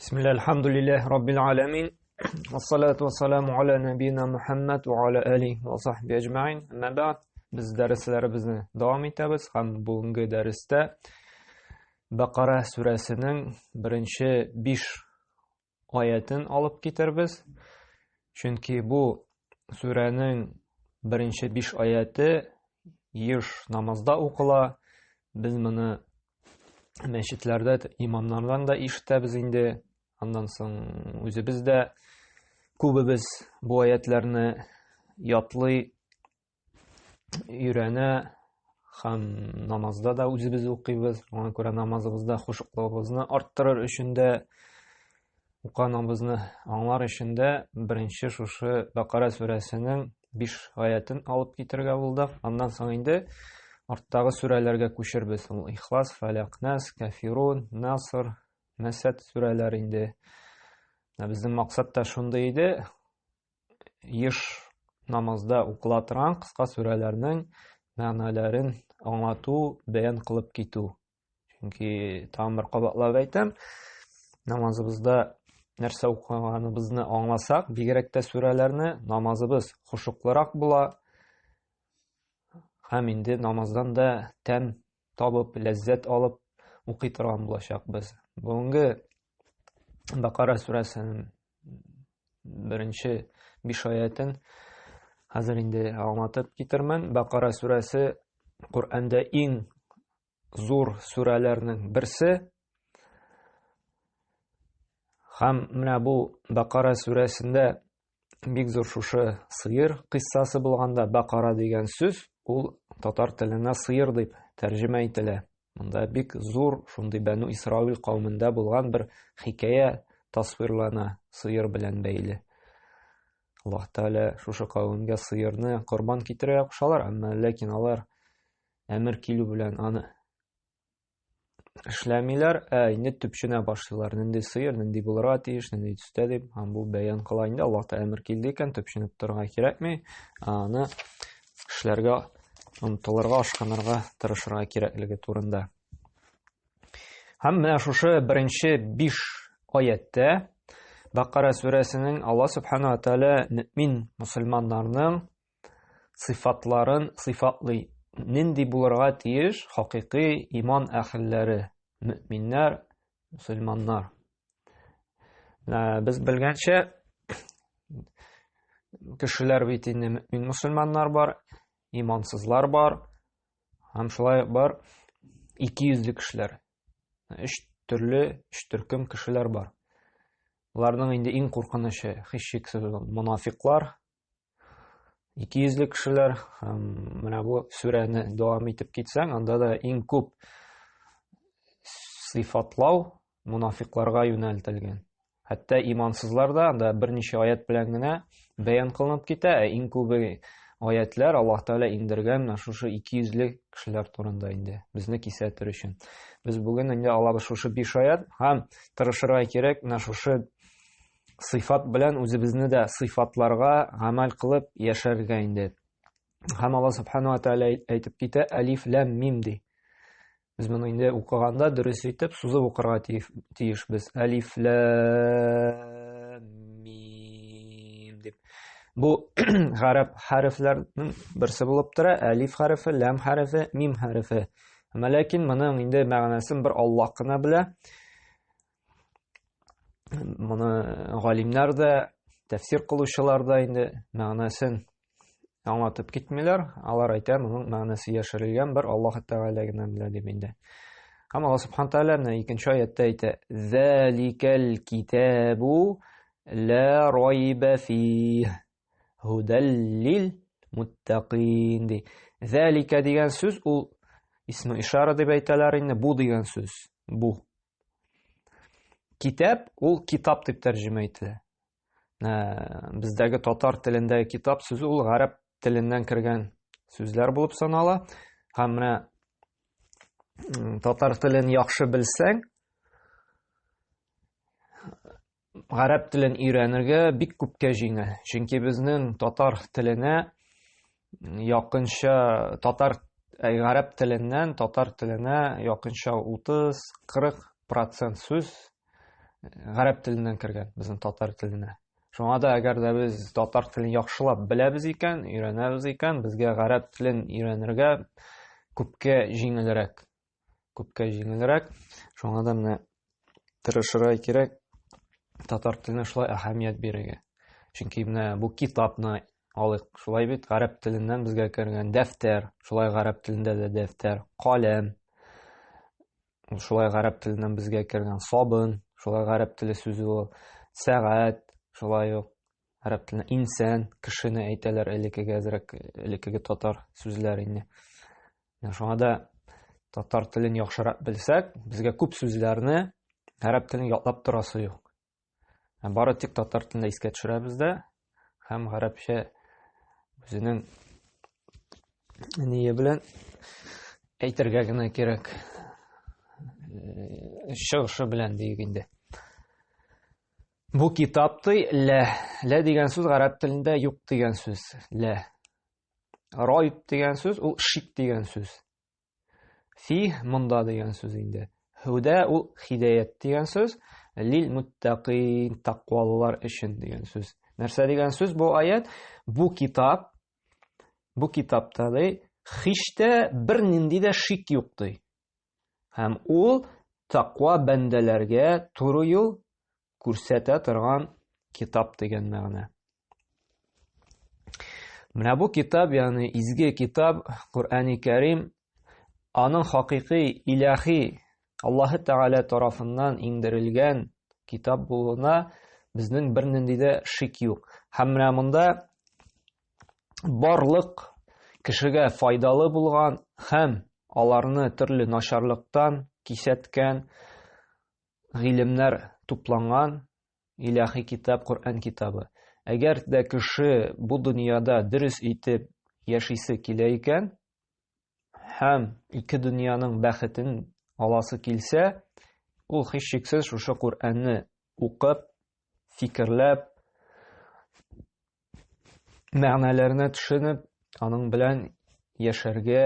Бисмилла, альхамдулиллах, раббил аламин. Вассалату вассаламу аля набина Мухаммад ва аля алихи ва сахби әҗмәин. Әмма бәгъд, без дәресләребезне дәвам итәбез һәм бүгенге дәрестә Бакара сүрәсенең беренче 5 аятын алып китербез. Чөнки бу сүрәнең беренче 5 аяты еш намазда укыла. Без моны мәчетләрдә имамнардан да ишетәбез инде. Аннан соң үзебез дә күбебез бу аятларны ятлый, өйрәнә һәм намазда да үзебез укыйбыз. Шуңа күрә намазыбызда хушуклыгыбызны арттырыр өчен дә укыганыбызны аңлар өчен дә беренче шушы Бакара сүрәсенең 5 аятын алып китергә булдык. Аннан соң инде арттагы сүрәләргә күчербез. Ул Ихлас, Фәләк, Нас, Кафирун, Наср, Мәсәд сүрәләр инде. Безнең максат та шундый иде. Еш намазда укыла торган кыска сүрәләрнең мәгънәләрен аңлату, бәян кылып китү. Чөнки тагын бер кабатлап әйтәм, намазыбызда нәрсә укыганыбызны аңласак, бигрәк тә сүрәләрне, намазыбыз хошуклырак була. Һәм инде намаздан да тәм табып, ләззәт алып укый торган булачакбыз. Бүгенге Бакара сүрәсенең беренче биш аятын хәзер инде аңлатып китермен. Бакара сүрәсе Коръәндә иң зур сүрәләрнең берсе. Һәм менә бу Бакара сүрәсендә бик зур шушы сыер кыйссасы булганда Бакара дигән сүз ул татар теленә сыер дип тәрҗемә ителә. Монда бик зур шундый Бәну Исраил кавемендә булган бер хикәя тасвирлана сыер белән бәйле. Аллаһ Тәгалә шушы кавемгә сыерны корбан китерергә кушалар, әмма ләкин алар әмер килү белән аны эшләмиләр, ә инде төпченә башлыйлар. Нинди сыер, нинди булырга тиеш, нинди төстә дип, һәм бу бәян кыла инде Аллаһ Тәгалә әмер килде икән, төпченеп торырга кирәкми, аны эшләргә омтылырга, ашкынырга, тырышырга кирәклеге турында. Һәм менә шушы беренче 5 аяттә Бакара сүрәсенең Аллаһ Субхану ва Тааля мөмин мусульманнарның сыйфатларын сыйфатлый. Нинди булырга тиеш хакыйкый иман әһелләре, мөминнәр, мусульманнар. Без белгәнчә, кешеләр бит инде мөмин мусульманнар бар, имансызлар бар, һәм шулай бар икейөзле кешеләр. Өч төрле, өч төркем кешеләр бар. Уларның инде иң куркынычы, һичшиксез, монафиклар, икейөзле кешеләр. Һәм менә бу сүрәне дәвам итеп китсәң, анда да иң күп сыйфатлау мунафикларга юнәлтелгән. Хәтта имансызлар да анда берничә аят белән генә бәян кылынып китә, ә иң күбе аятлар Аллаһ Тәгалә иңдергән менә шушы икейөзле кешеләр турында инде, безне кисәтер өчен. Без бүген инде алабыз шушы 5 аят һәм тырышырга кирәк менә шушы сыйфат белән үзебезне дә сыйфатларга гамәл кылып яшәргә инде. Һәм Алла Субхану ва Тааля әйтеп китә, Алиф ләм мим ди. Без моны инде укыганда дөрес итеп сузып укырга тиешбез. Алиф ләм мим дип. Бу гарәп хәрефләрнең берсе булып тора. Алиф хәрефе, ләм хәрефе, мим хәрефе. Әмма ләкин моның инде мәгънәсен бер Аллаһ кына белә. Моны галимнәр дә, тәфсир кылучылар да инде мәгънәсен аңлатып китмиләр. Алар әйтә, моның мәгънәсе яшерелгән, бер Аллаһ Тәгалә генә белә дип инде. Һәм Аллаһ Субхану Тәгалә менә икенче аятта әйтә: "Заликал китабу ла райба фих һудал лил муттакин" ди. Залика дигән сүз ул исме ишара дип әйтәләр инде, бу дигән сүз. Бу. Китап ул китап дип тәрҗемә ителә. Бездәге татар телендәге китап сүзе ул гарәп теленнән кергән сүзләр булып санала. Һәм менә татар телен яхшы белсәң, гарәп телен өйрәнергә бик күпкә җиңел. Чөнки безнең татар теленә якынча татар гарәп теленнән татар теленә якынча 30-40% сүз гарәп теленнән кергән безнең татар теленә. Шуңа да әгәр дә без татар телен яхшылап беләбез икән, өйрәнәбез икән, безгә гарәп телен өйрәнергә күпкә җиңелрәк. Күпкә җиңелрәк. Шуңа да менә тырышырга кирәк татар теленә шулай әһәмият бирергә. Чөнки менә бу китапны алыйк, шулай бит гарәп теленнән безгә кергән дәфтәр, шулай гарәп телендә дә дәфтәр, каләм, Ул шулай гарәп теленнән безгә кергән сабын, шулай гарәп теле сүзе ул. Сәгать, шулай ук гарәп теленә инсан, кешене әйтәләр элеккеге әзрәк элеккеге татар сүзләре инде. Шуңа да татар телен яхшырак белсәк, безгә күп сүзләрне гарәп телен ятлап торасы юк. Бары тик татар телендә искә төшерәбез дә һәм гарәпчә үзенең ние белән әйтергә генә кирәк. Чыгышы белән диек инде. Бу китап ди, лә. Лә дигән сүз гарәп телендә юк дигән сүз. Лә. Райб дигән сүз ул шик дигән сүз. Фи монда дигән сүз инде. Һүдә ул хидәят дигән сүз, лил муттакин тәкъвалылар өчен дигән сүз. Нәрсә дигән сүз бу аят? Бу китап, бу китапта ди, һич тә бернинди дә шик юк ди. Һәм ул тәкъва бәндәләргә туры юл күрсәтә торган китап дигән мәгънә. Менә бу китап, ягъни изге китап, Коръәни Кәрим, аның хакыйкый илаһи Аллаһы Тәгалә тарафыннан иңдерелгән китап булуына безнең бернинди дә шик юк. Һәм менә монда барлык кешегә файдалы булган һәм аларны төрле начарлыктан кисәткән гыйлемнәр тупланган Илаһи китап, Коръән китабы. Әгәр дә кеше бу дөньяда дөрес итеп яшисе килә икән һәм ике дөньяның бәхетен аласы килсә, ул һичшиксез шушы Коръәнне укып, фикерләп, мәгънәләренә төшенеп, аның белән яшәргә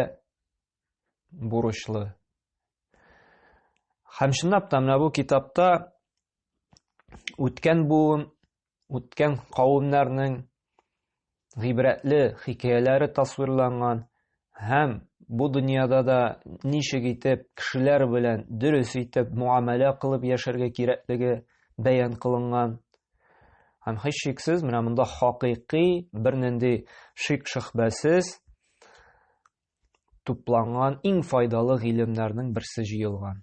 бурычлы. Һәм чынлап та менә бу китапта үткән буын, үткән кавемнәрнең гыйбрәтле хикәяләре тасвирланган һәм бу дөньяда да ничек итеп кешеләр белән дөрес итеп муамәлә кылып яшәргә кирәклеге бәян кылынган. Һәм һичшиксез менә монда хакыйкый бернинди шик-шөһбәсез тупланган иң файдалы гыйлемнәрнең берсе җыелган.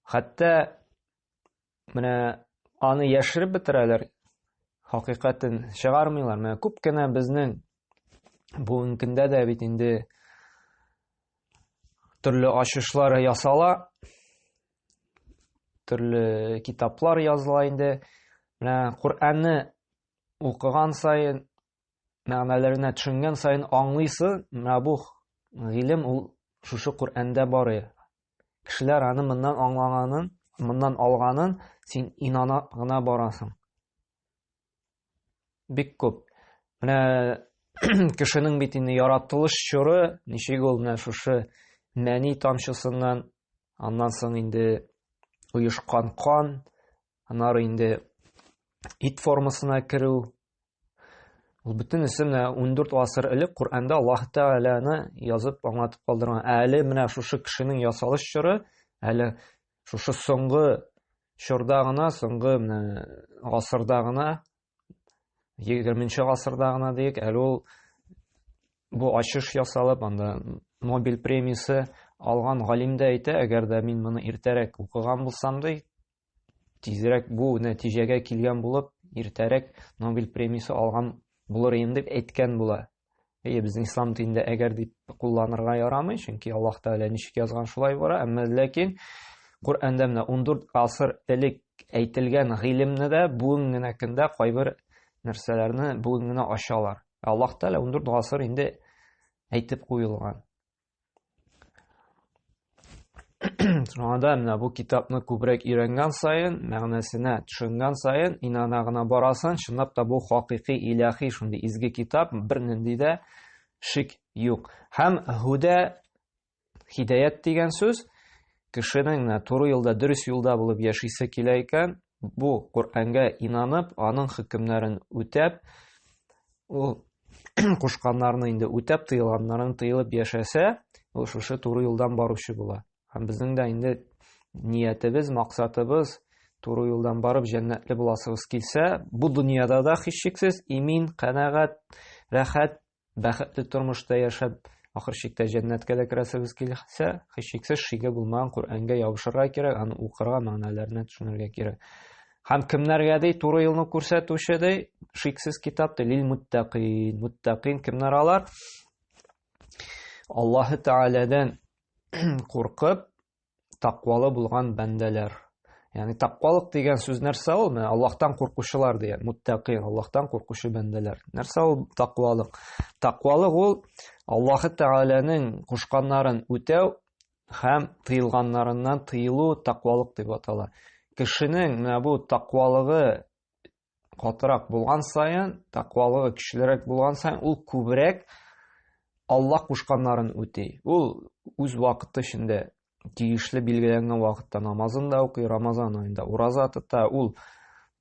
Хәтта менә аны яшереп бетерәләр, хакыйкатен чыгармыйлар. Менә күп кенә безнең бүгенге көндә дә бит инде төрле ачышлар ясала, төрле китаплар языла инде. Менә Коръәнне укыган саен мәгънәләренә төшенгән саен аңлыйсы, менә бу гыйлем ул шушы Коръәндә бар. Кешеләр аны моннан аңлаганын, моннан алганын син инана гына барасың. Бик күп. Менә кешенең бит инде яратылыш чоры, ничек ул менә шушы мәни тамчысыннан, аннан соң инде оешкан кан, аннары инде ит формасына керү, Ул бөтенесе менә 14 гасыр элек Коръәндә Аллаһ Тәгаләне язып аңлатып калдырган. Ә әле менә шушы кешенең ясалыш чоры, әле шушы соңгы чорда гына, соңгы менә гасырда гына, 20 гасырда гына диек, әле ул бу ачыш ясалып, анда Нобель премиясе алган галим дә әйтә, әгәр дә мин моны иртәрәк укыган булсам ди, тизрәк бу нәтиҗәгә килгән булып, иртәрәк Нобель премиясе алган булыр идем дип әйткән була. Әйе, безнең ислам динендә әгәр дип кулланырга ярамый, чөнки Аллаһ Тәгалә ничек язган шулай бара, әмма ләкин Коръәндә менә 14 гасыр элек әйтелгән гыйлемне дә бүген генә көндә кайбер нәрсәләрне бүген генә ачалар. Аллаһ Тәгалә 14 гасыр инде әйтеп куелган. Шуңа да менә бу китапны күбрәк өйрәнгән саен, мәгънәсенә төшенгән саен инана гына барасың, чынлап та бу хакыйкый илаһи шундый изге китап, бернинди дә шик юк. Һәм һүдә хидаят дигән сүз, Кешенең менә туры юлда, дөрес юлда булып яшисе килә икән, бу Коръәнгә инанып, аның хөкемнәрен үтәп, ул кушканнарны инде үтәп, тыелганнарын тыелып яшәсә, ул шушы туры юлдан баручы була. Һәм безнең дә инде ниятебез, максатыбыз туры юлдан барып җәннәтле буласыбыз килсә, бу дөньяда да һичшиксез имин, канәгать, рәхәт бәхетле тормышта яшәп, ахыр чиктә җәннәткә дә керәсебез килсә, һичшиксез шиге булмаган Коръәнгә ябышырга кирәк, аны укырга, мәгънәләренә төшенергә кирәк. Һәм кемнәргә ди туры юлны күрсәтүче ди, шиксез китап ди, лил муттакин. Муттакин кемнәр алар? Аллаһы Тәгаләдән куркып, тәкъвалы булган бәндәләр. Ягъни тәкъвалык дигән сүз нәрсә ул? Менә Аллаһтан куркучылар дигән, муттакин, Аллаһтан куркучы бәндәләр. Нәрсә ул тәкъвалык? Тәкъвалык ул Аллаһы Тәгаләнең кушканнарын үтәү һәм тыелганнарыннан тыелу тәкъвалык дип атала. Кешенең менә бу тәкъвалыгы катырак булган саен, тәкъвалыгы көчлерәк булган саен, ул күбрәк Аллаһ кушканнарын үти. Ул үз вакыты эчендә тиешле билгеләнгән вакытта намазын да укый, Рамазан аенда ураза тота. Ул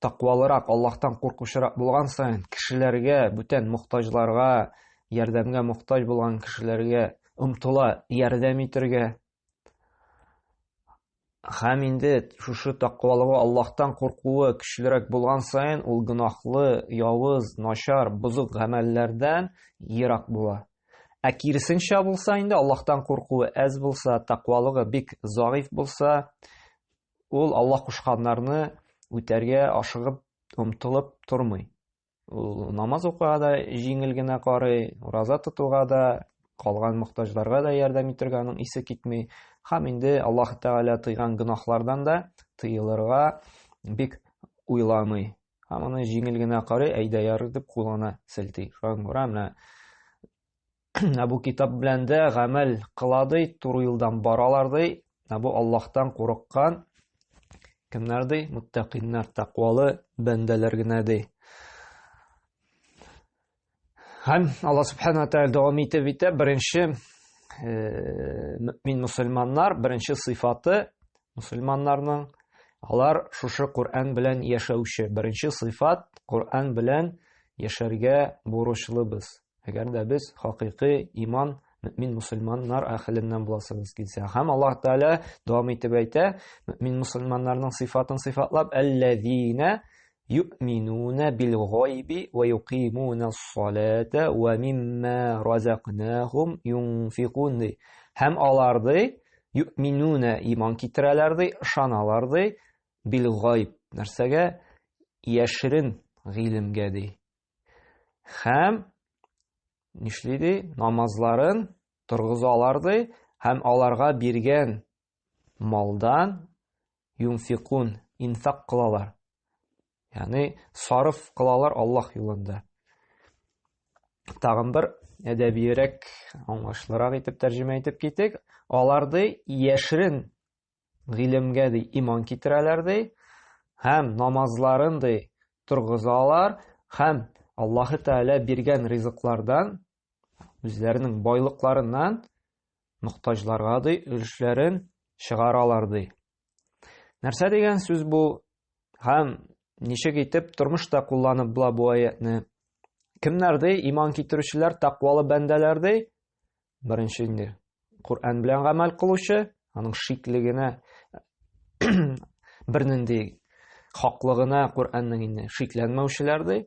тәкъвалырак, Аллаһтан куркучырак булган саен, кешеләргә, бүтән мохтаҗларга, ярдәмгә мохтаҗ булган кешеләргә омтыла, ярдәм итергә. Һәм инде шушы тәкъвалыгы, Аллаһтан куркуы көчлерәк булган саен, ул гөнаһлы, явыз, начар, бозык гамәлләрдән ерак була. Ә киресенчә булса инде, Аллаһтан куркуы әз булса, тәкъвалыгы бик заиф булса, ул Аллаһ кушканнарны үтәргә ашыгып, омтылып тормый. Ул намаз укуга да җиңел генә карый, ураза тотуга да, калган мохтаҗларга да ярдәм итәргә аның исе китми. Һәм инде Аллаһ Тәгалә тыйган гөнаһлардан да тыелырга бик уйламый. Һәм аны җиңел генә карый, әйдә ярый дип кулына селти. Шуңа күрә менә Ә бу китап белән дә гамәл кыла ди, туры юлдан баралар ди. Ә бу Аллаһтан курыккан кемнәр ди? Муттакиннар, тәкъвалы бәндәләр генә ди. Һәм Аллаһ субхана тәгалә дәвам итеп әйтә, беренче мөмин мусульманнар, беренче сыйфаты мусульманнарның алар шушы Коръән белән яшәүче. Беренче сыйфат Коръән белән яшәргә бурычлыбыз. Әгәр дә без хакыйкый иман мөмин мусульманнар әһеленнән буласыбыз килсә. Һәм Аллаһ Тәгалә дәвам итеп әйтә, мөмин мусульманнарның сыйфатын сыйфатлап, әлләзина юъминуна бил гайби ва юқимуна ссалата ва мимма разакнахум юнфикун ди. Һәм алар ди, юъминуна иман китерәләр ди, ышаналар ди, бил гайб нәрсәгә? Яшерен гыйлемгә ди. Һәм нишли ди? Намазларын торгызалар ди һәм аларга биргән малдан юнфикун инфак кылалар. Ягъни сарыф кылалар Аллаһ юлында. Тагын бер әдәбиерәк, аңлашлырак итеп тәрҗемә итеп китик. Алар ди яшерен гыйлемгә ди иман китерәләр ди һәм намазларын ди торгызалар һәм Аллаһы Тәгалә биргән ризыклардан үзләренең байлыкларыннан мохтаҗларга ди өлешләрен чыгаралар ди. Нәрсә дигән сүз бу? Һәм ничек итеп тормышта кулланып була бу аятны? Кемнәр ди? Иман китерүчеләр, тәкъвалы бәндәләр ди. Беренче инде Коръән белән гамәл кылучы, аның шиклегенә бернинди хаклыгына Коръәннең инде шикләнмәүчеләр ди.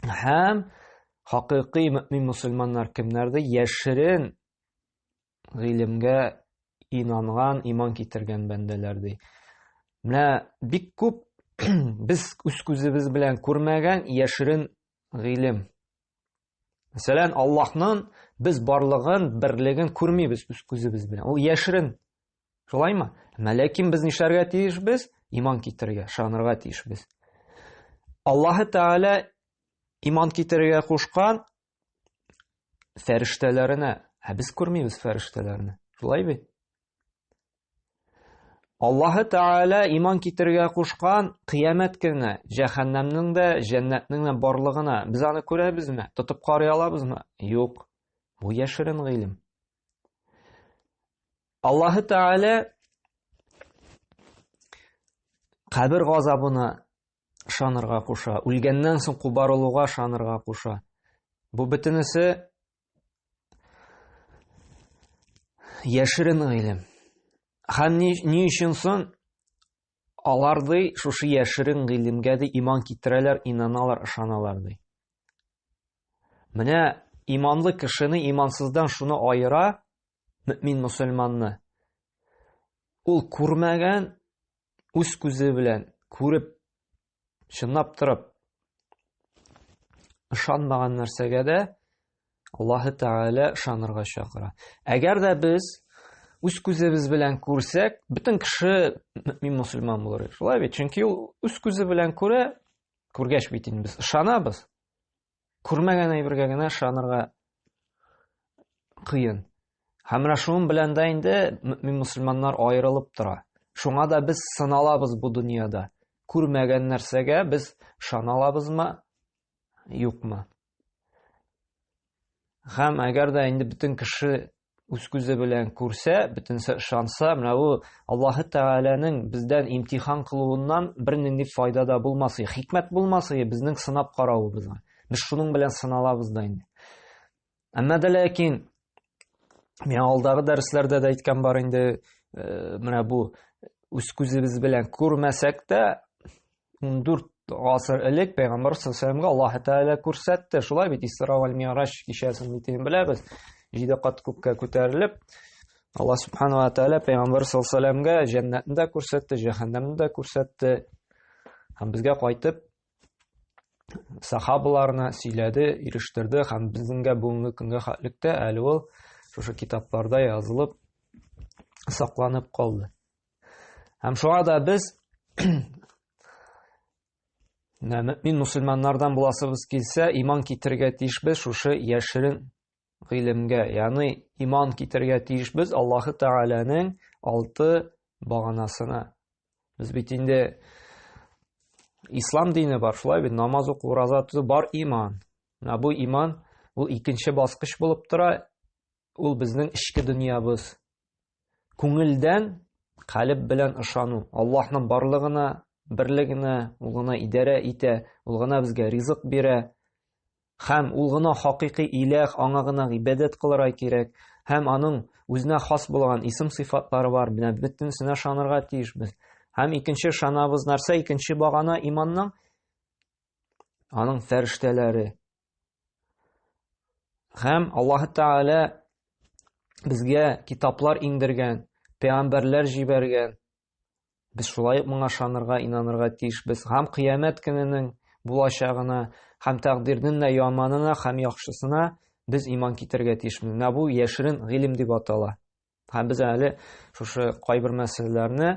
Һәм хакыйкый мөмин мусульманнар кемнәр ди? Яшерен гыйлемгә инанган, иман китергән бәндәләр ди. Менә бик күп без үз күзебез белән күрмәгән яшерен гыйлем. Мәсәлән, Аллаһның без барлыгын, берлеген күрмибез үз күзебез белән. Ул яшерен. Шулаймы? Әмма ләкин без нишләргә тиешбез? Иман китерергә, ышанырга тиешбез. Аллаһы Тәгалә иман китерергә кушкан фәрештәләренә. Ә без күрмибез фәрештәләрне. Шулай бит? Аллаһы Тәгалә иман китерергә кушкан кыямәт көненә, җәһәннәмнең дә, җәннәтнең дә барлыгына без аны күрәбезме? Тотып карый алабызмы? Юк. Бу яшерен гыйлем. Аллаһы Тәгалә Кабер газабына ышанырга куша, үлгәннән соң кубарылуга ышанырга куша. Бу бөтенесе яшерен гыйлем. Һәм ни, ни өчен соң алар ди шушы яшерен гыйлемгә ди иман китерәләр, инаналар, ышаналар ди. Менә иманлы кешене имансыздан шуны аера, мөмин мөселманны. Ул күрмәгән үз күзе белән күреп, чынлап торып ышанмаган нәрсәгә дә Аллаһы Тәгалә ышанырга чакыра. Әгәр дә без үз күзебез белән күрсәк, бөтен кеше мөмин мөселман булыр. Шулай бит? Чөнки ул үз күзе белән күрә, күргәч бит инде без ышанабыз. Күрмәгән әйбергә генә ышанырга кыен. Һәм менә шуның белән дә инде мөмин мөселманнар аерылып тора. Шуңа да без сыналабыз бу дөньяда. Күрмәгән нәрсәгә без ышана алабызмы, юкмы? Һәм әгәр дә инде бөтен кеше үз күзе белән күрсә, бөтенесе ышанса, менә бу Аллаһы Тәгаләнең бездән имтихан кылуыннан бернинди файда да булмас, хикмәт булмас, безнең сынап каравыбызга. Без шуның белән сыналабыз да инде. Әмма дә ләкин мин алдагы дәресләрдә дә әйткән бар инде, э, менә бу үз күзебез белән күрмәсәк тә, 14 гасыр элек Пәйгамбәр саллаллаху Аллаһ Тәгалә күрсәтте. Шулай бит Исра вәл Ми'раҗ кичәсен бит инде беләбез. Җиде кат күккә күтәрелеп, Аллаһ субхана ва тәгалә Пәйгамбәр саллаллаху җәннәтне дә күрсәтте, җәһәннәмне дә күрсәтте. Һәм безгә кайтып сахабаларына сөйләде, ирештерде һәм безнеңгә бүгенге көнгә хәтлектә әле ул шушы китапларда язылып сакланып калды. Һәм шуңа да без мөмин мусульманнардан буласыбыз килсә, иман китерергә тиешбез шушы яшерен гыйлемгә, ягъни иман китерергә тиешбез Аллаһы Тәгаләнең алты баганасына. Без бит инде ислам дине бар, шулай бит, намаз уку, ураза тоту бар иман. Менә бу иман ул икенче баскыч булып тора, ул безнең эчке дөньябыз. Күңелдән, калеб белән ышану, Аллаһның барлыгына, берлегенә, ул гына идарә итә, ул гына безгә ризык бирә. Һәм ул гына хакыйкый иләх, аңа гына гыйбадәт кылырга кирәк. Һәм аның үзенә хас булган исем сыйфатлары бар. Менә бөтенесенә ышанырга тиешбез. Һәм икенче ышанабыз нәрсә? Икенче багана иманның аның фәрештәләре. Һәм Аллаһ Тәгалә безгә китаплар иңдергән, пәйгамбәрләр җибәргән. Без шулай ук моңа ышанырга, инанырга тиешбез. Һәм кыямәт көненең булачагына, һәм тәкъдирнең дә яманына һәм яхшысына без иман китерергә тиешбез. Менә бу яшерен гыйлем дип атала. Һәм без әле шушы кайбер мәсьәләләрне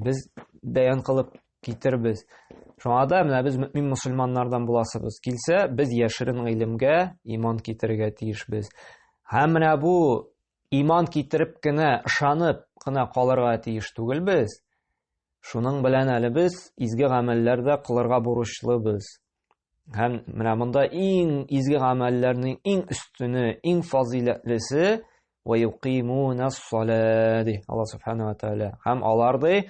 без бәян кылып китербез. Шуңа да менә без мөмин мусульманнардан буласыбыз килсә, без яшерен гыйлемгә иман китерергә тиешбез. Һәм менә бу иман китереп кенә, ышанып кына калырга тиеш түгелбез. Шуның белән әле без изге гамәлләр дә кылырга бурычлыбыз. Һәм менә монда иң изге гамәлләрнең иң өстене, иң фазыйләтлесе ва юқимуна ссала ди Аллаһ субхана ва тааля. Һәм алар ди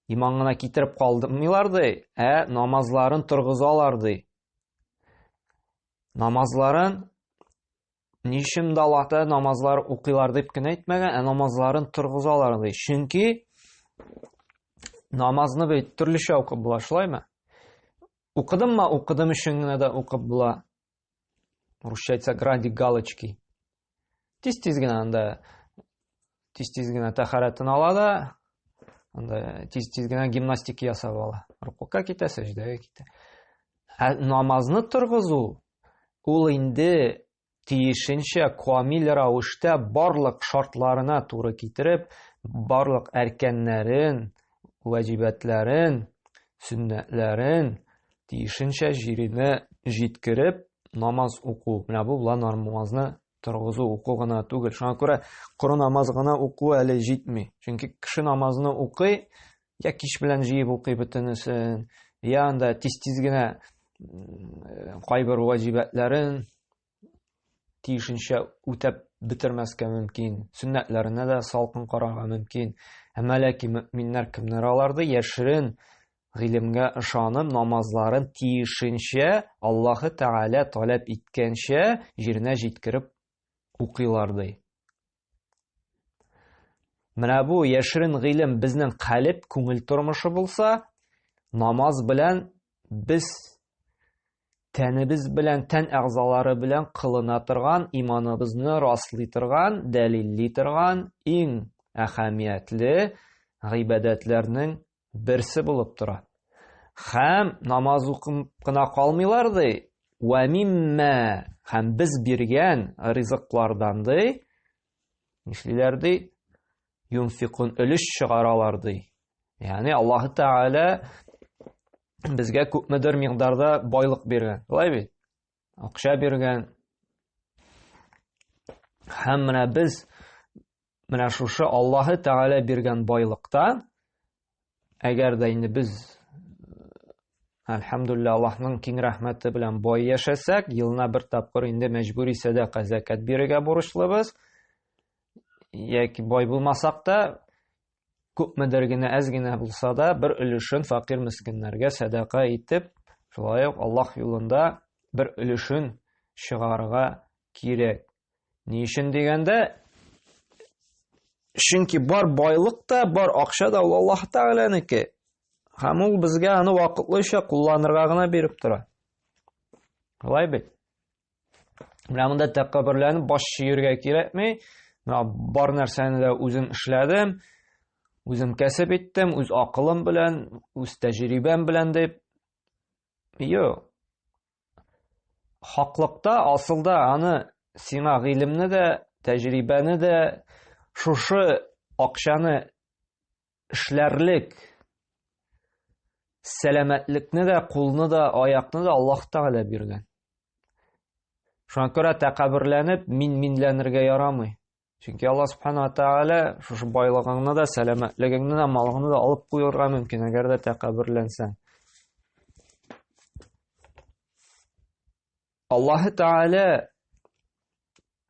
иман гына китереп калдырмыйлар ди, ә намазларын торгызалар ди. Намазларын Ни өчен дә Аллаһ Тәгалә намазлар укыйлар дип кенә әйтмәгән, ә намазларын торгызалар ди. Чөнки намазны бит төрлечә укып була, шулаймы? Укыдыммы, укыдым өчен генә дә укып була. Русча әйтсәк, ради галочки. Тиз-тиз генә анда тиз-тиз генә тәһарәтен ала да, анда тиз-тиз генә гимнастика ясап ала. Рукука китә, сәҗдәгә китә. Ә намазны торгызу ул инде тиешенчә камил рәвештә барлык шартларына туры китереп, барлык әркәннәрен, вәҗибәтләрен, сөннәтләрен тиешенчә җиренә җиткереп намаз уку. Менә бу була намазны торгызу уку гына түгел. Шуңа күрә коры намаз гына уку әле җитми. Чөнки кеше намазны укый, я кич белән җыеп укый бөтенесен, я анда тиз-тиз генә кайбер ваҗибәтләрен тиешенчә үтәп бетермәскә мөмкин, сөннәтләренә дә салкын карарга мөмкин. Әмма ләкин мөэминнәр кемнәр алар ди? Яшерен Гыйлемгә ышанып, намазларын тиешенчә, Аллаһы Тәгалә таләп иткәнчә җиренә җиткереп укыйлар ди. Менә бу яшерен гыйлем безнең калеб, күңел тормышы булса, намаз белән без тәнебез белән, тән әгъзалары белән кылына торган, иманыбызны раслый торган, дәлилли торган иң әһәмиятле гыйбадәтләрнең берсе булып тора. Һәм намаз укып кына калмыйлар ди. Вә миммә һәм без биргән ризыклардан ди. Нишлиләр ди? Юнфикун өлеш чыгаралар ди. Ягъни Аллаһ Тәгалә безгә күпмедер микъдарда байлык биргән. Шулай бит? Акча биргән. Һәм менә без менә шушы Аллаһы Тәгалә биргән байлыктан, әгәр дә инде без әлхәмдулилла Аллаһның киң рәхмәте белән бай яшәсәк, елына бер тапкыр инде мәҗбүри сәдака зәкят бирергә бурычлыбыз. Яки бай булмасак та, күпмедер генә әз генә булса да бер өлешен фәкыйрь мескеннәргә сәдака итеп, шулай ук Аллаһ юлында бер өлешен чыгарырга кирәк. Ни өчен дигәндә, чөнки бар байлык та, бар акча да ул Аллаһ Тәгаләнеке. Һәм ул безгә аны вакытлыча кулланырга гына биреп тора. Шулай бит? Менә монда тәкәбберләнеп баш чөергә кирәкми. Менә бар нәрсәне дә үзем эшләдем, үзем кәсеп иттем, үз акылым белән, үз тәҗрибәм белән дип. Юк. Хаклыкта, асылда аны сиңа гыйлемне дә, тәҗрибәне дә, шушы акчаны эшләрлек сәламәтлекне дә, кулны да, аякны да Аллаһ Тәгалә биргән. Шуңа күрә тәкәбберләнеп, мин-минләнергә ярамый. Чөнки Аллаһ Субхану ва Тааля шушы байлыгыңны да, сәламәтлегеңне дә, малыңны да алып куярга мөмкин, әгәр дә тәкәбберләнсәң. Аллаһ Тааля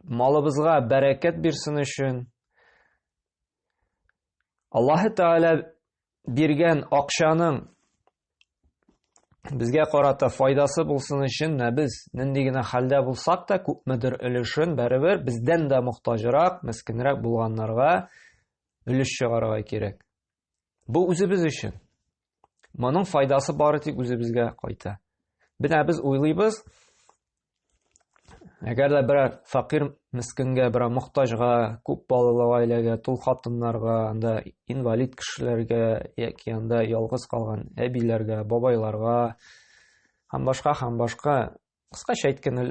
малыбызга бәрәкәт бирсен өчен, Аллаһ Тааля биргән акчаның безгә карата файдасы булсын өчен менә без нинди генә хәлдә булсак та күпмедер өлешен барыбер бездән дә мохтаҗрак, мескенрәк булганнарга өлеш чыгарырга кирәк. Бу үзебез өчен. Моның файдасы бары тик үзебезгә кайта. Менә без уйлыйбыз, Әгәр дә берәр фәкыйрь мескенгә, берәр мохтаҗга, күп балалы гаиләгә, тол хатыннарга, анда инвалид кешеләргә яки анда ялгыз калган әбиләргә, бабайларга һәм башка һәм башка, кыскача әйткәндә,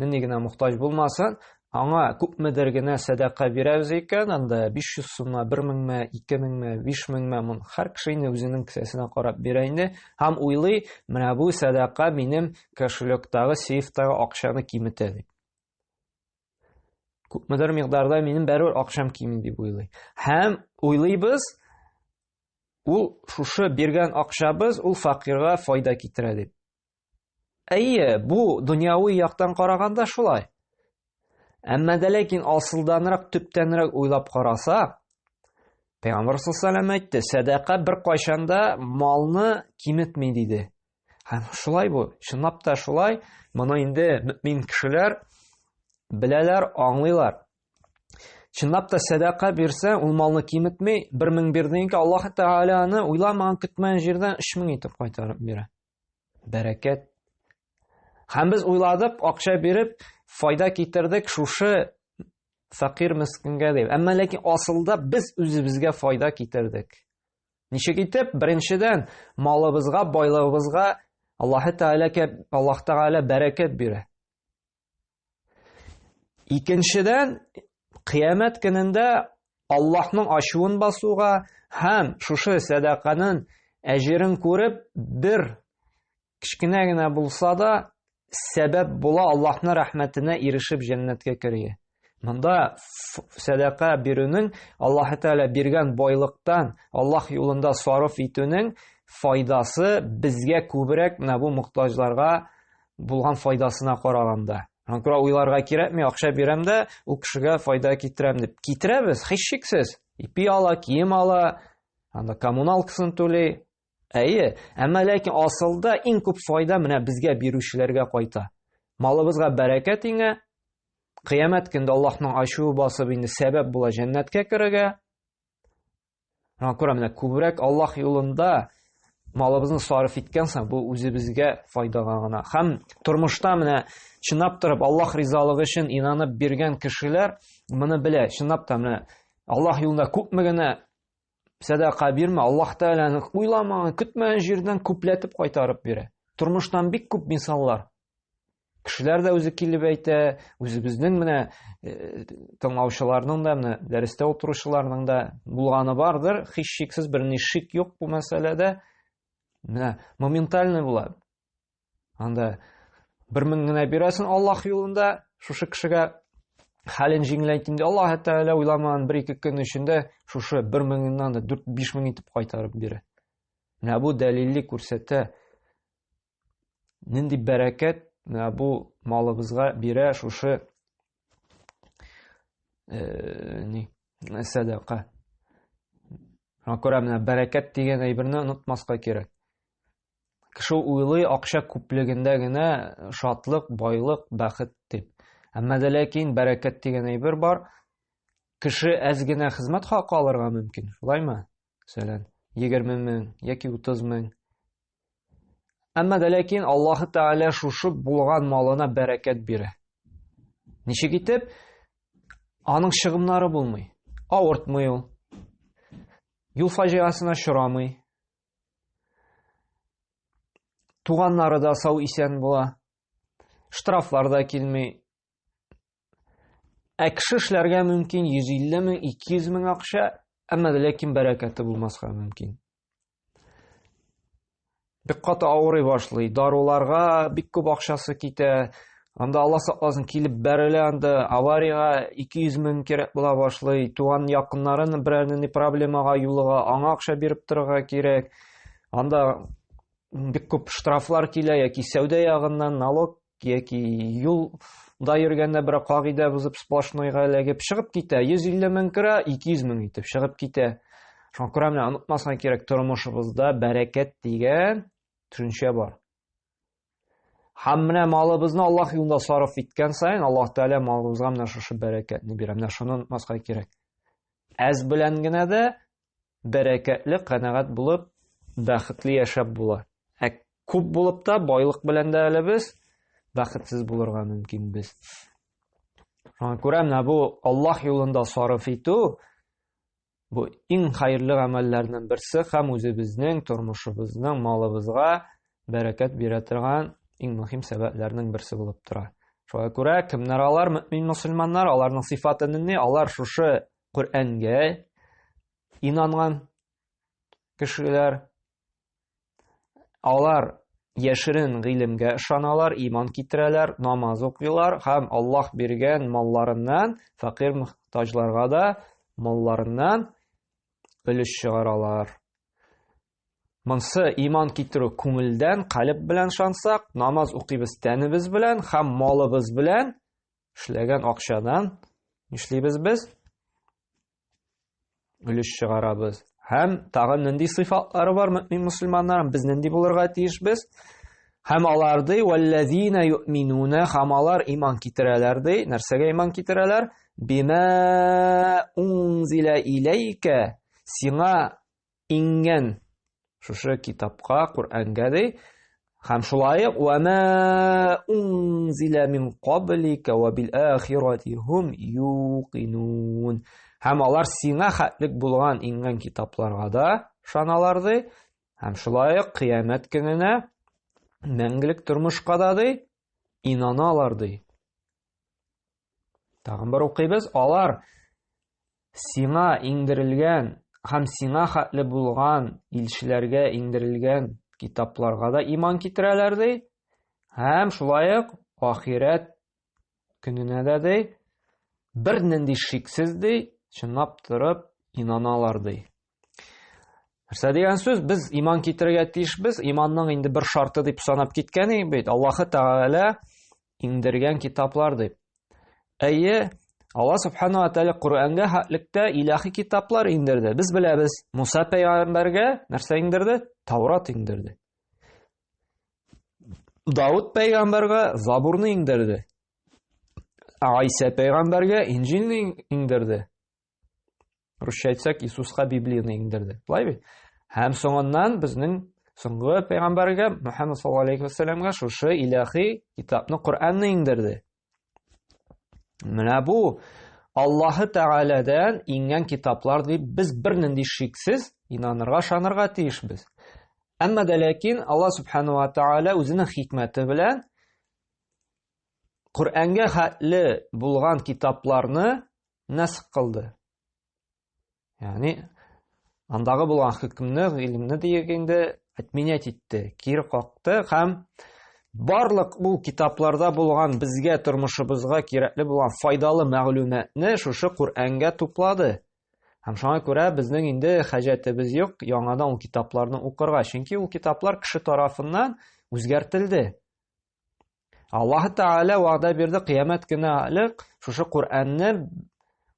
нинди генә мохтаҗ булмасын, аңа күпмедер генә сәдака бирәбез икән, анда 500 сумма, 1000 ме, 2000 ме, 5000 ме, моны һәр кеше инде үзенең кесәсенә карап бирә инде һәм уйлый, менә бу сәдака минем кошелектагы, сейфтагы акчаны киметә дип. Күпмедер микъдарда минем бәрбер акчам кими дип уйлый. Һәм уйлыйбыз, ул шушы биргән акчабыз ул факирга файда китерә дип. Әйе, бу дөньяви яктан караганда шулай. Әмма дә ләкин асылданрак, төптәнрәк уйлап карасак, Пәйгамбер саллаллаху әйтте, сәдака бер кайчан да малны киметми диде. Һәм шулай бу, чынлап та шулай. Моны инде мөмин кешеләр беләләр, аңлыйлар. Чынлап та сәдака бирсә, ул малны киметми, 1000 бирдең икән, Аллаһ Тәгалә аны уйламаган, көтмәгән җирдән 3000 итеп кайтарып бирә. Бәрәкәт. Һәм без уйладык, акча биреп, файда китердек шушы фәкыйрь мескенгә дип. Әмма ләкин асылда без үзебезгә файда китердек. Ничек итеп? Беренчедән, малыбызга, байлыгыбызга Аллаһ Тәгалә Аллаһ Тәгалә бәрәкәт бирә. Икенчедән, кыямәт көнендә Аллаһның ачуын басуга һәм шушы сәдаканың әҗерен күреп, бер кечкенә генә булса да сәбәп була Аллаһның рәхмәтенә ирешеп җәннәткә керергә. Монда сәдака бирүнең Аллаһ Тәгалә биргән байлыктан Аллаһ юлында сарыф итүнең файдасы безгә күбрәк менә бу мохтаҗларга булган файдасына караганда. Шуңа күрә уйларга кирәкми, акча бирәм дә, ул кешегә файда китерәм дип. Китерәбез, һичшиксез. Ипи ала, кием ала, анда коммуналкасын түли. Әйе, әмма ләкин асылда иң күп файда менә безгә бирүчеләргә кайта. Малыбызга бәрәкәт иңә, кыямәт көндә Аллаһның ачуы басып инде сәбәп була җәннәткә керергә. Шуңа күрә менә күбрәк Аллаһ юлында малыбызны сарыф иткән соң, бу үзебезгә файдага гына. Һәм тормышта менә чынлап торып Аллаһ ризалыгы өчен инанып биргән кешеләр моны белә. Чынлап та менә Аллаһ юлында күпме генә сәдака бирмә, Аллаһ Тәгаләне уйламаган, көтмәгән җирдән күпләтеп кайтарып бирә. Тормыштан бик күп мисаллар. Кешеләр дә үзе килеп әйтә, үзебезнең менә э, тыңлаучыларның да, менә дәрестә утыручыларның да булганы бардыр, һичшиксез берни шик юк бу мәсьәләдә. Менә моментально була. Анда 1000 генә бирәсең Аллаһ юлында, шушы кешегә хәлен җиңеләйтим дип, Аллаһ Тәгалә уйламаган бер-ике көн эчендә шушы 1000-ннан да 4-5 мең итеп кайтарып бирә. Менә бу дәлилли күрсәтә. Нинди бәрәкәт менә бу малыбызга бирә шушы э, ни сәдака. Шуңа күрә менә бәрәкәт дигән әйберне онытмаска кирәк. Кеше уйлый, акча күплегендә генә шатлык, байлык, бәхет дип. Әмма дә ләкин бәрәкәт дигән әйбер бар. Кеше әз генә хезмәт хакы алырга мөмкин, шулаймы? Мәсәлән, 20 мең яки 30 мең. Әмма дә ләкин Аллаһы Тәгалә шушы булган малына бәрәкәт бирә. Ничек итеп? Аның чыгымнары булмый. Авыртмый ул. Юл фаҗигасына очрамый. Туганнары да сау исән була. Штрафлар да килми. Ә кеше эшләргә мөмкин 150 мең, 200 мең акча, әмма дә ләкин бәрәкәте булмаска мөмкин. Бик каты авырый башлый, даруларга бик күп акчасы китә. Анда Алла сакласын, килеп бәрелә анда аварияга 200 мең кирәк була башлый. Туган якыннарын берәр нинди проблемага юлыга, аңа акча биреп торырга кирәк. Анда бик күп штрафлар килә яки сәүдә ягыннан налог яки юлда йөргәндә бер кагыйдә бозып сплошнойга эләгеп чыгып китә. 150 мең керә, 200 мең итеп чыгып китә. Шуңа күрә менә онытмаска кирәк, тормышыбызда бәрәкәт дигән төшенчә бар. Һәм менә малыбызны Аллаһ юлында сарыф иткән саен, Аллаһ Тәгалә малыбызга менә шушы бәрәкәтне бирә. Менә шуны онытмаска кирәк. Әз белән генә дә бәрәкәтле, канәгать булып, бәхетле яшәп була. Ә күп булып та, байлык белән дә әле без бәхетсез булырга мөмкинбез. Шуңа күрә менә бу Аллаһ юлында сарыф итү бу иң хәерле гамәлләрнең берсе һәм үзебезнең тормышыбызның малыбызга бәрәкәт бирә торган иң мөһим сәбәпләрнең берсе булып тора. Шуңа күрә кемнәр алар мөмин мөселманнар, аларның сыйфаты нинди? Алар шушы Коръәнгә инанган кешеләр, алар яшерен гыйлемгә ышаналар, иман китерәләр, намаз укыйлар һәм Аллаһ биргән малларыннан фәкыйрь мохтаҗларга да малларыннан өлеш чыгаралар. Монсы иман китерү күңелдән, калеб белән ышансак, намаз укыйбыз тәнебез белән һәм малыбыз белән эшләгән акчадан нишлибез без? Өлеш чыгарабыз. Һәм тагын нинди сыйфатлары бар мөмин мөселманнарның? Без нинди булырга тиешбез? Һәм алар ди, валлазина юъминуна, һәм алар иман китерәләр ди. Нәрсәгә иман китерәләр? Бима унзила иләйкә, сиңа иңгән шушы китапка, Коръәнгә ди. Һәм шулай ук ва ма унзила мин каблика ва бил ахирати хум юқинун. Һәм алар сиңа хәтлек булган иңгән китапларга да ышаналар ди. Һәм шулай ук кыямәт көненә мәңгелек тормышка да ди инаналар ди. Тагын бер укыйбыз. Алар сиңа иңдерелгән һәм сиңа хәтле булган илчеләргә иңдерелгән китапларга да иман китерәләр ди. Һәм шулай ук ахирәт көненә дә ди, бер нинди шиксез ди, чынлап торып инаналар ди. Нәрсә дигән сүз? Без иман китерергә тиешбез. Иманның инде бер шарты дип санап киткән идек бит. Аллаһы Тәгалә иңдергән китаплар дип. Әйе, Алла субхану ва тааля Коръәнгә хәтлектә илаһи китаплар иңдерде. Без беләбез, Муса пәйгамбәргә нәрсә иңдерде? Таурат иңдерде. Давыт пәйгамбәргә Забурны иңдерде. Айса пәйгамбәргә Инҗилне иңдерде. Русча әйтсәк, Иисуска Библияне иңдерде. Шулай бит? Һәм соңыннан безнең соңгы пәйгамбәргә Мөхәммәд саллаллаһу алейхи ва сәлләмгә шушы илаһи китапны Коръәнне иңдерде. Менә бу Аллаһы Тәгаләдән иңгән китаплар дип без бернинди шиксез инанырга, ышанырга тиешбез. Әмма дә ләкин Аллаһ субхану ва тааля үзенең хикмәте белән Коръәнгә хәтле булган китапларны нәсх кылды. Ягъни андагы булган хөкемне, гыйлемне диек инде отменять итте, кире какты һәм барлык бу китапларда булган безгә тормышыбызга кирәкле булган файдалы мәгълүматны шушы Коръәнгә туплады. Һәм шуңа күрә безнең инде хаҗәтебез юк яңадан ул китапларны укырга, чөнки ул китаплар кеше тарафыннан үзгәртелде. Аллаһ Тәгалә вәгъдә бирде, кыямәт көне әле шушы Коръәнне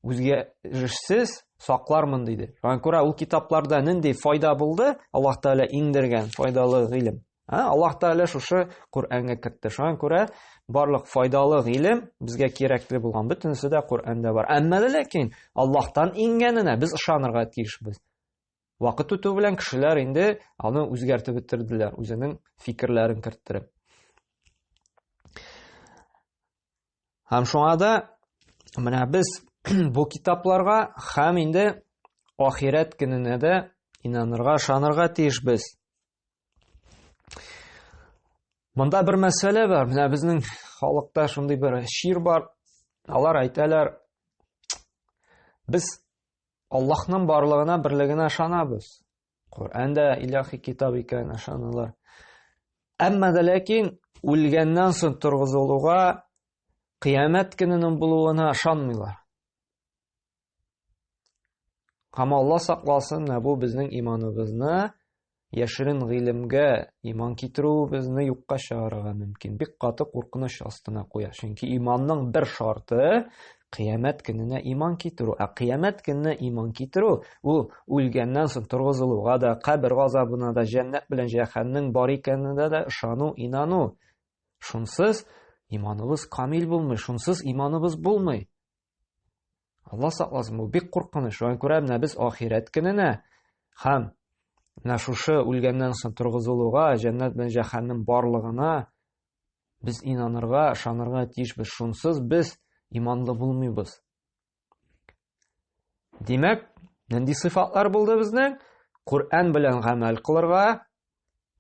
үзгәрешсез саклармын диде. Шуңа күрә ул китапларда нинди файда булды? Аллаһ Тәгалә иңдергән файдалы гыйлем. Аллаһ Тәгалә шушы Коръәнгә кертте. Шуңа күрә барлык файдалы гыйлем безгә кирәкле булган бөтенесе дә Коръәндә бар. Әмма дә ләкин Аллаһтан иңгәненә без ышанырга тиешбез. Вакыт үтү белән кешеләр инде аны үзгәртеп бетерделәр, үзенең фикерләрен керттереп. Һәм шуңа да менә без бу китапларга һәм инде ахирәт көненә дә инанырга, ышанырга тиешбез. Монда бер мәсьәлә бар. Менә безнең халыкта шундый бер чир бар. Алар әйтәләр, без Аллаһның барлыгына, берлегенә ышанабыз. Коръән дә илаһи китап икән, ышаналар. Әмма дә ләкин үлгәннән соң торгызылуга, кыямәт көненең булуына ышанмыйлар. Һәм Алла сакласын, менә бу безнең иманыбызны яшерен гыйлемгә иман китерү безне юкка чыгарырга мөмкин. Бик каты куркыныч астына куя. Чөнки иманның бер шарты кыямәт көненә иман китерү. Ә кыямәт көненә иман китерү ул үлгәннән соң торгызылуга да, кабер газабына да, җәннәт белән җәһәннең бар икәненә дә ышану, инану. Шунсыз иманыбыз камил булмый, шунсыз иманыбыз булмый. Алла сакласын, бу бик куркыныч. Шуңа күрә менә без ахирәт көненә һәм менә шушы үлгәннән соң торгызылуга, җәннәт белән җәһәннем барлыгына без инанырга, ышанырга тиешбез. Шунсыз без иманлы булмыйбыз. Димәк, нинди сыйфатлар булды безнең? Коръән белән гамәл кылырга,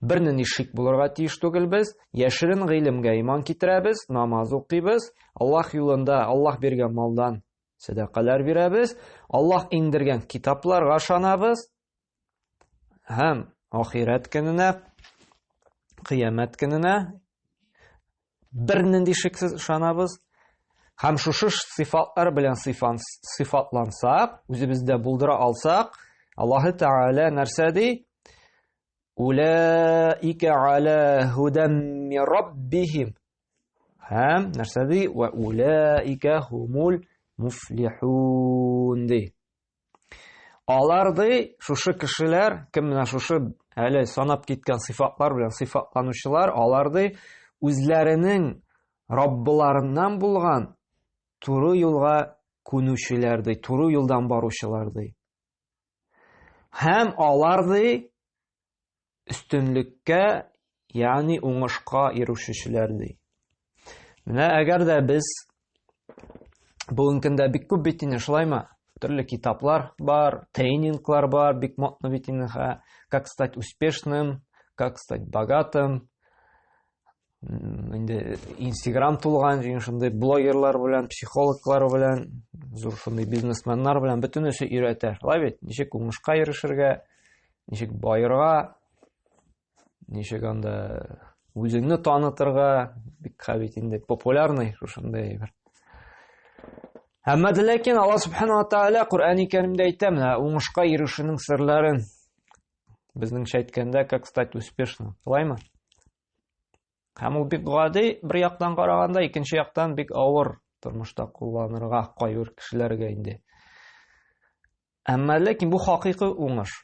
Бернинди шик булырга тиеш түгел без, яшерен гыйлемгә иман китерәбез, намаз укыйбыз, Аллаһ юлында Аллаһ биргән малдан сәдакалар бирәбез, Аллаһ иңдергән китапларга ышанабыз һәм ахирәт көненә, кыямәт көненә бернинди шиксез ышанабыз. Һәм шушы сыйфатлар белән сыйфатлансак, үзебездә булдыра алсак, Аллаһы Тәгалә нәрсә ди? Улаика аля һудам мин раббихим. Һәм нәрсә ди? Ва улаика хумул муфлихун ди. Алар ди, шушы кешеләр, кем менә шушы әле санап киткән сыйфатлар белән сыйфатланучылар, алар ди, үзләренең Раббыларыннан булган туры юлга күнүчеләр ди, туры юлдан баручылар ди. Һәм алар ди өстенлеккә, ягъни уңышка ирешүчеләр ди. Менә әгәр дә без бүгенге көндә бик күп бит инде шулаймы? Төрле китаплар бар, тренинглар бар, бик модно бит инде, как стать успешным, как стать богатым, инде инстаграм тулган җыен шундый блогерлар белән психологлар белән зур шундый бизнесменнар белән бөтенесе өйрәтә шулай бит ничек уңышка ирешергә ничек баерга ничек анда үзеңне танытырга бик бит инде популярный шушындай бер әмма дә ләкин алла субханала тәгалә коръәни кәримдә әйтә менә уңышка ирешүнең серләрен безнеңчә әйткәндә как стать успешным шулаймы Һәм ул бик гади бер яктан караганда, икенче яктан бик авыр. тормышта кулланырга кайбер кешеләргә инде. Әмма ләкин бу хакыйкый уңыш.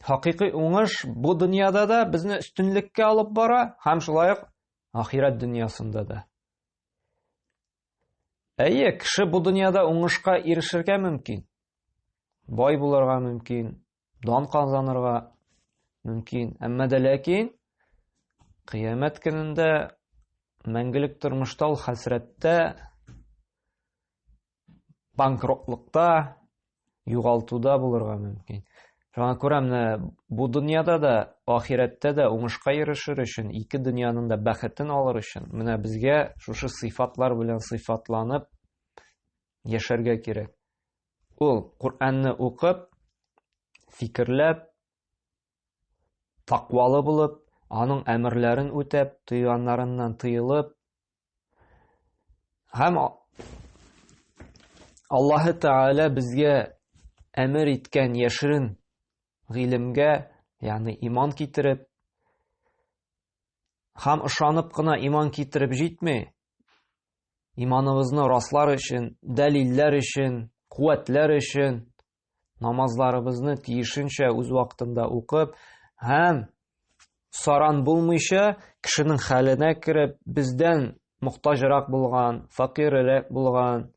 Хакыйкый уңыш бу дөньяда да безне өстенлеккә алып бара һәм шулай ук ахирәт дөньясында да. Әйе, кеше бу дөньяда уңышка ирешергә мөмкин. Бай булырга мөмкин, дан казанырга мөмкин. Әмма дә ләкин кыямәт көнендә мәңгелек тормышта ул хәсрәттә банкротлыкта, югалтуда булырга мөмкин. Шуңа күрә менә бу дөньяда да, ахирәттә дә уңышка ирешер өчен, ике дөньяның да бәхетен алыр өчен, менә безгә шушы сыйфатлар белән сыйфатланып яшәргә кирәк. Ул Коръәнне укып, фикерләп, тақвалы булып, аның әмерләрен үтәп, тыйганнарыннан тыелып, Һәм Аллаһы Тәгалә безгә әмер иткән яшерен гыйлемгә, ягъни иман китереп, һәм ышанып кына иман китереп җитми. Иманыбызны раслар өчен, дәлилләр өчен, куәтләр өчен намазларыбызны тиешенчә үз вакытында укып һәм саран булмыйча кешенең хәленә кереп, бездән мохтаҗрак булган, факиррәк булган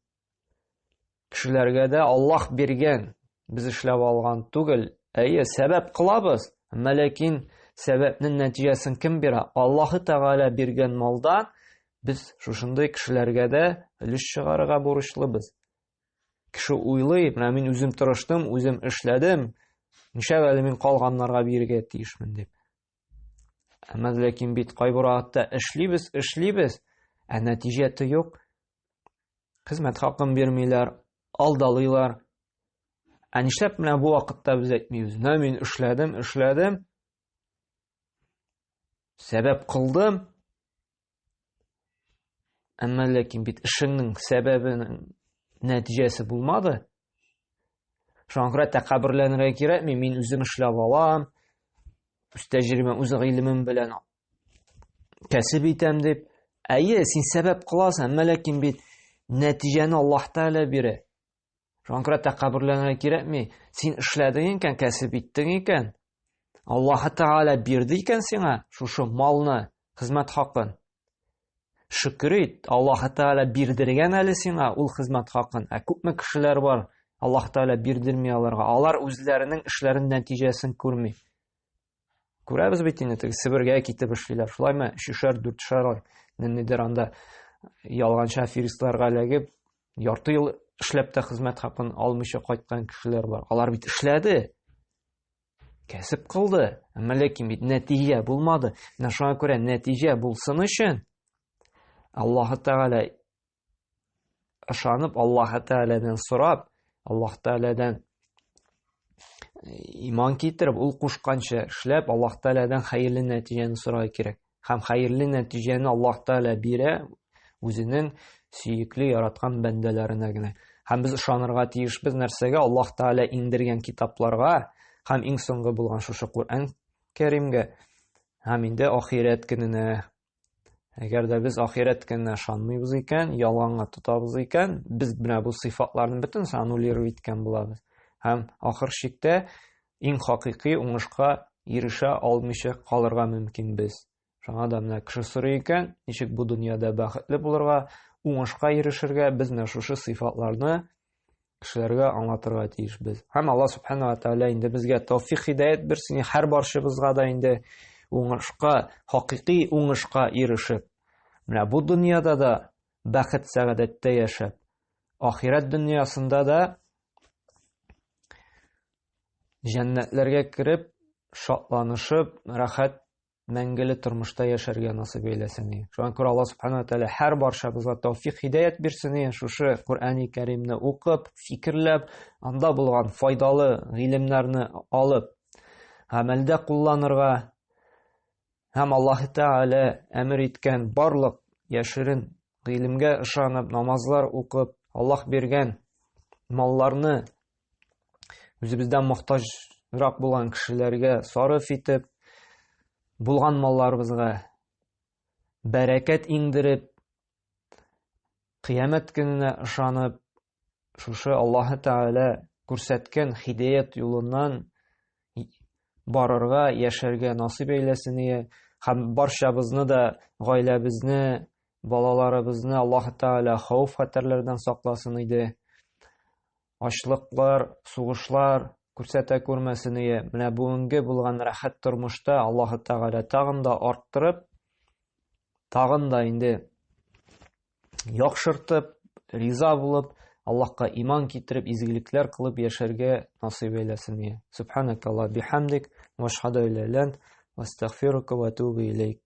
кешеләргә дә Аллаһ биргән, без эшләп алган түгел. Әйе, сәбәп кылабыз, әмма ләкин сәбәпнең нәтиҗәсен кем бирә? Аллаһы Тәгалә биргән малдан без шушындый кешеләргә дә өлеш чыгарырга бурычлыбыз. Кеше уйлый, менә мин үзем тырыштым, үзем эшләдем, нишләп әле мин калганнарга бирергә тиешмен дип. Әмма ләкин бит кайбер вакытта эшлибез, эшлибез, ә нәтиҗә юк. Хезмәт хакын бирмиләр, алдалыйлар. Ә нишләп менә бу вакытта без әйтмибез? Менә мин эшләдем, эшләдем, сәбәп кылдым, Әмма ләкин бит эшеңнең сәбәбенең нәтиҗәсе булмады. Шуңа күрә тәкәбберләнергә кирәкми, мин үзем эшләп алам, үз тәҗрибәм, үз гыйлемем белән кәсеп итәм дип. Әйе, син сәбәп кыласың, әмма ләкин бит нәтиҗәне Аллаһ Тәгалә бирә. Шуңа күрә тәкәбберләнергә кирәкми. Син эшләдең икән, кәсеп иттең икән, Аллаһ Тәгалә бирде икән сиңа шушы малны, хезмәт хакын. Шөкер ит, Аллаһ Тәгалә бирдергән әле сиңа ул хезмәт хакын. Ә күпме кешеләр бар, Аллаһ Тәгалә бирдерми аларга. Алар үзләренең эшләренең нәтиҗәсен күрми. Күрәбез бит инде, теге Себергә китеп эшлиләр. Шулаймы? Өчешәр, дүртешәр ай ниндидер анда ялганчы аферистларга эләгеп, ярты ел эшләп тә хезмәт хакын алмыйча кайткан кешеләр бар. Алар бит эшләде. Кәсеп кылды. Әмма ләкин бит нәтиҗә булмады. Менә шуңа күрә нәтиҗә булсын өчен Аллаһы Тәгалә ышанып, Аллаһы Тәгаләдән сорап, Аллаһ Тәгаләдән э, иман китереп, ул кушканча эшләп, Аллаһ Тәгаләдән хәерле нәтиҗәне сорарга кирәк. Һәм хәерле нәтиҗәне Аллаһ Тәгалә бирә үзенең сөекле, яраткан бәндәләренә генә. Һәм без ышанырга тиешбез нәрсәгә? Аллаһ Тәгалә иңдергән китапларга һәм иң соңгы булган шушы Коръән Кәримгә һәм инде ахирәт көненә. Әгәр дә без ахирәт көненә ышанмыйбыз икән, ялганга тотабыз икән, без менә бу сыйфатларның бөтенесен аннулировать иткән булабыз. Һәм ахыр чиктә иң хакыйкый уңышка ирешә алмыйча калырга мөмкинбез. Шуңа да менә кеше сорый икән, ничек бу дөньяда бәхетле булырга, уңышка ирешергә, без менә шушы сыйфатларны кешеләргә аңлатырга тиешбез. Һәм Алла субхана ва тааля инде безгә тәүфик хидәят бирсен, һәр барчыбызга да инде уңышка, хакыйкый уңышка ирешеп, менә бу дөньяда да бәхет сәгадәттә яшәп, ахирәт дөньясында да җәннәтләргә кереп, шатланышып, рәхәт мәңгеле тормышта яшәргә насыйп әйләсен. Шуңа күрә Алла субхана ва тааля һәр барчабызга тәүфик, һидәят бирсен. Шушы Коръәни Кәримне укып, фикерләп, анда булган файдалы гыйлемнәрне алып, гамәлдә кулланырга һәм Аллаһ Тәгалә әмер иткән барлык яшерен гыйлемгә ышанып, намазлар укып, Аллаһ биргән малларны үзебездән мохтаҗрак булган кешеләргә сарыф итеп, булган малларыбызга бәрәкәт иңдереп, Кыямәт көненә ышанып, шушы Аллаһы Тәгалә күрсәткән хидәят юлыннан барырга, яшәргә насыйп әйләсен ие. Һәм барчабызны да, гаиләбезне, балаларыбызны Аллаһы Тәгалә хәвеф-хәтәрләрдән сакласын иде. Ачлыклар, сугышлар күрсәтә күрмәсен ие. Менә бүгенге булган рәхәт тормышта Аллаһы Тәгалә тагын да арттырып, тагын да инде яхшыртып, риза булып, Аллаһка иман китереп, изгелекләр кылып яшәргә насыйп әйләсен. Субханакалла бихамдик, ва ашһаду илля ва астагфирука ва атубу илейк.